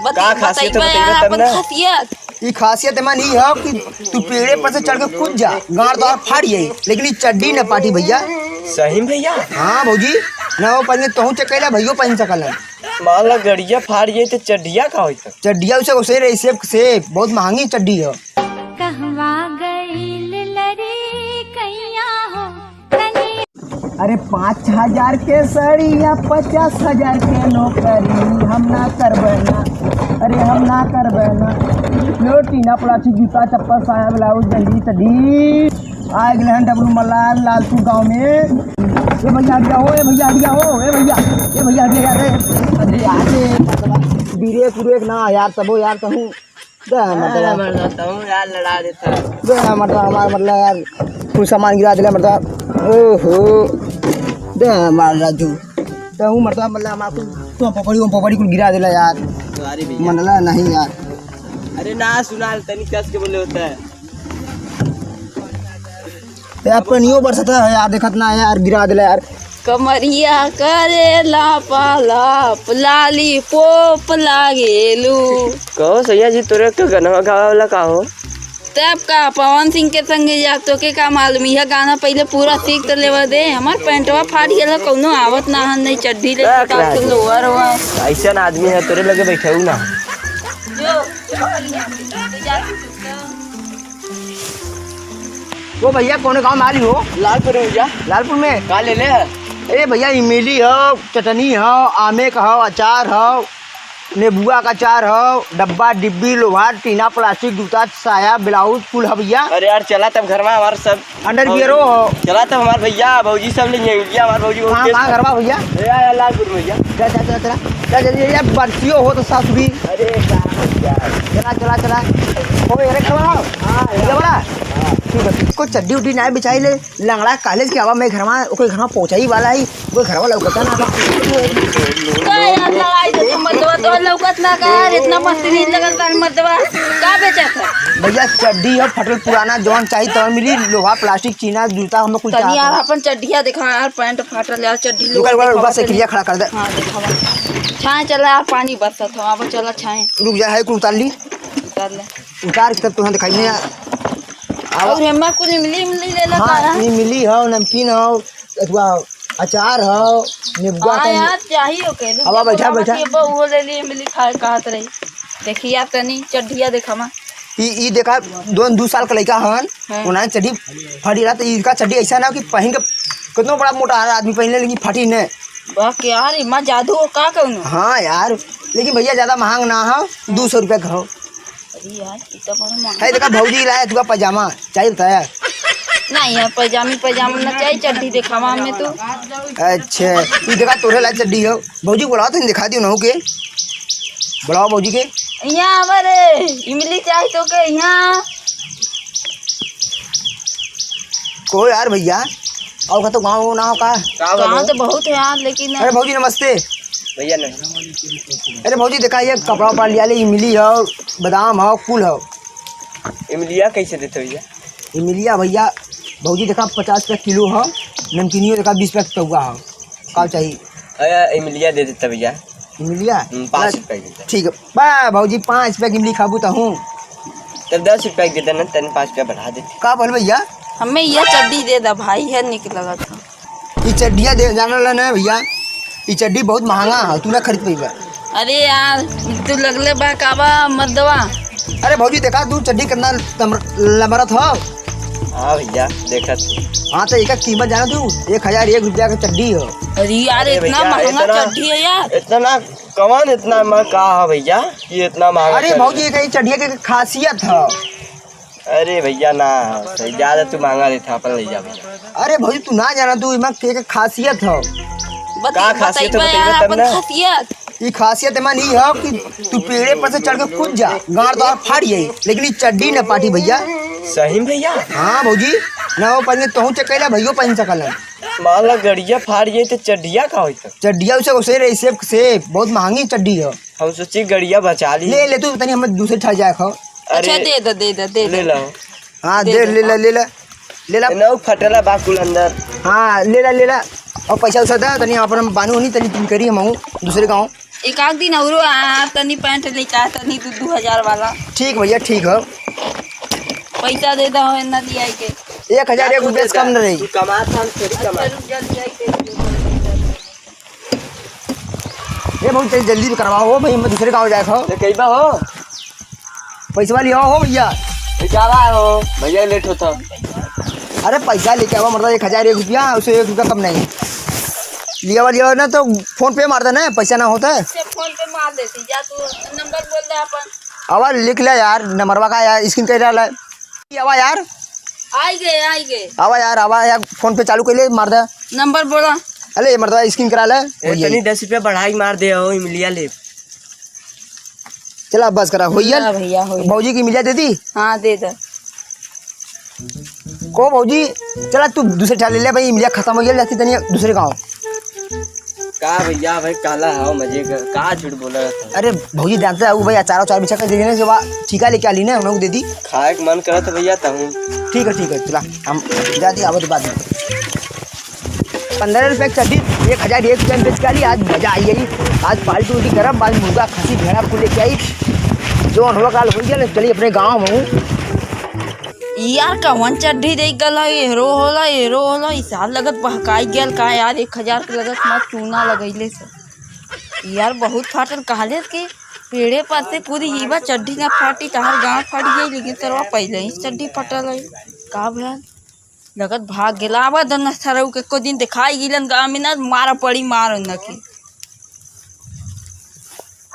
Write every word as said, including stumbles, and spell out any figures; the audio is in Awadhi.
बता, का खासियत है, बतइबे बताइबे यार तब अपन ना। खासियत। ई खासियत एमन ई है कि तू पेड़े पर से चढ़ के कूद जा, गाड़ तो फाड़ जाई, लेकिन ई चड्डी न फाटी भइया। सही में भइया? हाँ भौजी, ना वो पहन के तोहू चेक कइला, भइयो पहन सकलन। मान ला गड़िया फाड़ जाई तो चड्डिया का होई तब? चड्डिया उसे, उसे रही सेफ, सेफ, बहुत महंगी चड्डी है। कहवा गइल लड़िकइया हो, तनी अरे पाँच हजार के सड़िया, पचास हजार के नौकरी, हम ना करबे ना, अरे हम ना करबे ना। लो टीना प्लास्टिक, जूता चप्पल, साया ब्लाउज, गंजी चड्डी। आ गए हैं डब्लू मल्लार लालपुर गाँव में। ए भइया हटिया हो, ए भइया हटिया हो, ए भइया, ए भइया हटिया यार, ए। अरे यार, ए, बिरेक उरेक ना यार, तबो यार कहूँ। दे मर्दवा। अरे मर्दवा, तहूँ यार लड़ा देता। दे मर्दवा, हमार मतलब यार, कुल सामान गिरा देला मर्दवा। ओहो। दे हमार राजू। तहूँ मर्दवा मतलब हमार कुल, तुम पपड़ी, उम पपड़ी कुल गिरा देला यार। Sorry भइया। मनला नहीं यार। अरे ना सुना, तनी कस के बोले होता है। यार, पनियो बरसत है यार, देखत ना यार, गिरा देला यार। कमरिया करे लापा लाप, लाली पोप लागेलू। कहो सैया जी, तोरे के गनवा गावे वाला का हो? तब का, पवन सिंह के संगे जा, तोके का मालूम? यह गाना पहिले पूरा सीख तो लेवा दे। हमार पैंटवा फाट गेल है, कौनो आवत ना हन, नहीं चड्डी ले का निकाल के करा दे? लोअर हुआ। ऐसन आदमी है, तोरे लगे बैठे हूँ ना। जो, जो, जो, जा। ओ भइया, कौन गाँव में आ रही हो? लालपुर में भइया। लालपुर में? का ले ले? ए भइया, इमली हो, चटनी हो, आमे का हो, अचार हो, नेबुआ का अचार हो, डब्बा, डिब्बी, लोहार, टीना, प्लास्टिक, जूता, साया, ब्लाउज, कुल हो भइया। अरे यार, चला तब घर में हमार सब अंडरवियरो हो। चला तब हमार भइया, भौजी सब ले जाएंगे भइया, हमार भौजी बहुत कहाँ, तेज कहाँ है। घर में भइया? ए, यार, लालपुर में भइया। चल, चल, चल, चला। चल, चल, ये यार, बरसियो हो तो सास भी। अरे, का भइया? चला, चला, चला। ओ, अरे, घर में आओ। हाँ, ये बड़ा? हाँ। ठीक है, ठीक। कोई चड्डी उड्डी ना बिछाई ले। लंगड़ा कॉलेज के आवा, मैं घरमा, ओकर घरमा पहुंचाई वाला ही, वो घरवा लौकता ना बा। का यार लड़ाई से तू मर्दवा, तो लौकत ना का यार, इतना मस्त नींद लगत बा मर्दवा, का बेचत है? भइया चड्डी है फटल पुराना, जौन चाही तौन मिली, लोहा प्लास्टिक चीना जूता हम लोग कुल तनी चाहत यार है। अपन चड्डिया देखा यार, पैंट फाटल यार, चड्डी लोग रुका, रुका, रुका, देखा से तनी। क्रिया खड़ा कर दे। हाँ देखावा। छाए चला यार, पानी बरसत हो, अब चला छाए। रुक जा, है कुल उतार ली। उतार ले। उतार के तब तुहँ दिखाई नहीं यार। आवा। और हेमा कुल इमली, इमली ले ला हाँ, का? इमली हो, नमकीन हो, अथवा अचार हो, नेबुआ हाँ का यार, चाहिए ओके। आवा, बैठा, बैठा। वो ले ली, इमली खाए कहत रही। देखिया तनी चड्ढिया देखावा। ई, ई देखा, दोन दू साल का लइका हन, हाँ। उन्हें चड्ढी फाटी रहा, तो इनका चड्ढी ऐसा ना कि पहिन के कितनो बड़ा मोटा आदमी पहिन ले, लेकिन फाटी नहीं। वाह यार, इमा जादू हो का कौनो? हाँ यार, लेकिन भइया ज्यादा महंग ना हो, दो सौ रुपया का हो। अरे यार, ई तो बड़ा महंगा। है देखा भौजी लाया तुका पजामा, चाहिए था यार? नहीं यार, पजामी, पजामा ना चाहिए, चड्ढी देखावा हमें तू। अच्छा, ई देखा तोरे लाया चड्ढी हो। भौजी को बुलाओ, तुम दिखा दियो नहु के। बुलाओ भौजी के। यहाँ आवा रे, इमली चाहिए तो के यहाँ। को यार भइया, और का तो गाँव ना हो का? का गाँव बोलो? तो बहुत है यार, लेकिन अरे भौजी नमस्ते। भइया नहीं। अरे भौजी देखा ये कपड़ा उपड़ा लिया ले, इमली हो, बादाम हो, कुल हो। इमलिया कैसे देते भइया? इमलिया भइया, भौजी देखा पचास रुपया किलो हो, नमकीनियो देखा बीस रुपया के पौवा हो। का चाहिए? अरे इमलिया दे देता भइया। इमलिया? हम्म, पाँच रुपया के देता। ठीक है, बा भौजी पाँच रुपया के इमली खाबू तो हूँ। तब दस रुपया के देता ना, तनी पाँच रुपया बढ़ा देते। का बोल भइया? हमें यह चड्ढी दे दा भाई, है निक लगत है। ई चड्ढिया दे, जानल ना भइया, ई चड्ढी बहुत महंगा है, तू ना खरीद पइबा। अरे यार, तू लगले बा काबा मर्दवा। अरे भौजी, देखा तू चड्ढी कितना तम-, लमरत हो। हाँ भइया, देखत। हाँ, तो एकर कीमत जाना तू, एक हजार एक रुपया के चड्ढी हो। अरे यार, अरे इतना भइया, महंगा इतना, चड्ढी है यार। इतना कौन इतना महंगा का है भइया, कि इतना महंगा अरे चड्ढी? भौजी, एक ही चड्ढिया के खासियत है। अरे भइया ना, सही ज्यादा तू महंगा देता, अपन ले जा भइया। अरे भौजी, तू ना जाना, तू इमा के, के खासियत हो। बता-, का खासियत हो, बतइबे यार, बताइबे तब अपन ना। खासियत। ई खासियत एमन ई हो कि तू पेड़े पर से चढ़ के कूद जा, गाड़ तो फाड़ जाई, लेकिन ई चड्ढी न फाटी भइया। सही में भइया? हाँ भौजी, ना वो पहन के तोहू चेक कइला, भइयो पहन सकलन। मान ला गड़िया फाड़ जाई तो चड्ढिया का होई तब? चड्ढिया उसे, उसे रही, सेफ, सेफ, बहुत महंगी चड्ढी हो। हम सोची गड़िया बचा ली। ले, ले, तू तनी हमें दूसरे ठा जाए खाओ। अरे, अच्छा, दे दे, दे दे, दे ले दे। लो। हाँ, दे दे दे, ले ला, हाँ। ले ला, ले ला। ए, नौ फटेला बा कुल अंदर। हाँ, ले ला, ले ला। और पैसा उसा दे, तनी अपन हम बानू नहीं, तनी तुम करी हम आऊँ दूसरे गाँव। एक आध दिन औरो आ, तनी पैंट लेके आ, तनी दू, दू हजार वाला। ठीक भैया, ठीक है। पैसा दे दो, है ना दिया के। एक हजार एक रुपया से कम न रही। तू कमात, हम थोड़ी कमात। अच्छा, रुक जा, दिया के। ए भौजी, तनी जल्दी में करवाओ हो भाई, हम दूसरे गाँव जाए हो। ले कइबा हो? पैसवा लिया हो भैया। पैसा आवा हो, भैया लेट होता। अरे पैसा लेके आवा, मतलब एक हजार एक रुपया, उसे एक रुपया कम नहीं। लियावा, लियावा ना तो फोन पे मार देना, पैसा ना होता है। से फोन पे मार देती, जा तू नंबर बोल दे अपन। आवा लिख ले यार, नंबरवा का यार, स्क्रीन कर रहा है। आवा यार। आई गए, आई गए। आवा यार, आवा यार, फोन पे चालू कर ले, मार दे। नंबर बोला। अरे मर्दवा, स्क्रीन करा ले। ए, हो जाई। तनी दस रुपया बढ़ाई मार दे हो, इमलिया ले। चला बस करा, होइया। हाँ भैया, होइया। भौजी की इमलिया दे दी? हाँ, दे दे। को भौजी, चला तू दूसरे ठा ले ले भाई, इमलिया खत्म हो गया, जाती तनी दूसरे गाँव। का भैया, भाई काला है मजे का, का झूठ बोला था? अरे भौजी जानते हैं, वो भाई अचार उचार बिछा कर दे देने से वहाँ ठीका लेके आ ली ना, उन्होंने दे दी। खाए के मन करत है भैया, तहूँ। ठीक है, ठीक है, चला हम जाती, आवत बाद में। पन्द्रह रुपया के चड्डी, एक हजार एक रुपया में बेच के आली। आज मजा आई गई। आज पार्टी उल्टी करब, आज मुर्गा, खसी, भेड़ा कुल लेके आई। जो अनवा काल हो गया, चली अपने गाँव में। यार, कवन चड्डी दे गल है? एहरो होला, एहरो होला। ई साल लगत बहकाई गल का यार, एक हजार के लगत मत चूना लगैले से। यार, बहुत फाटल कहले के पेड़े पर से पूरी हीबा चड्डी ना फाटी, तहार गाँव फट गई, लेकिन सरवा पहले ही चड्डी फटल है। का भैया? लगत भाग गेला। आवा दन सरऊ के, एको दिन देखाई गिलन गाँव में ना, मारा पड़ी मार उनके।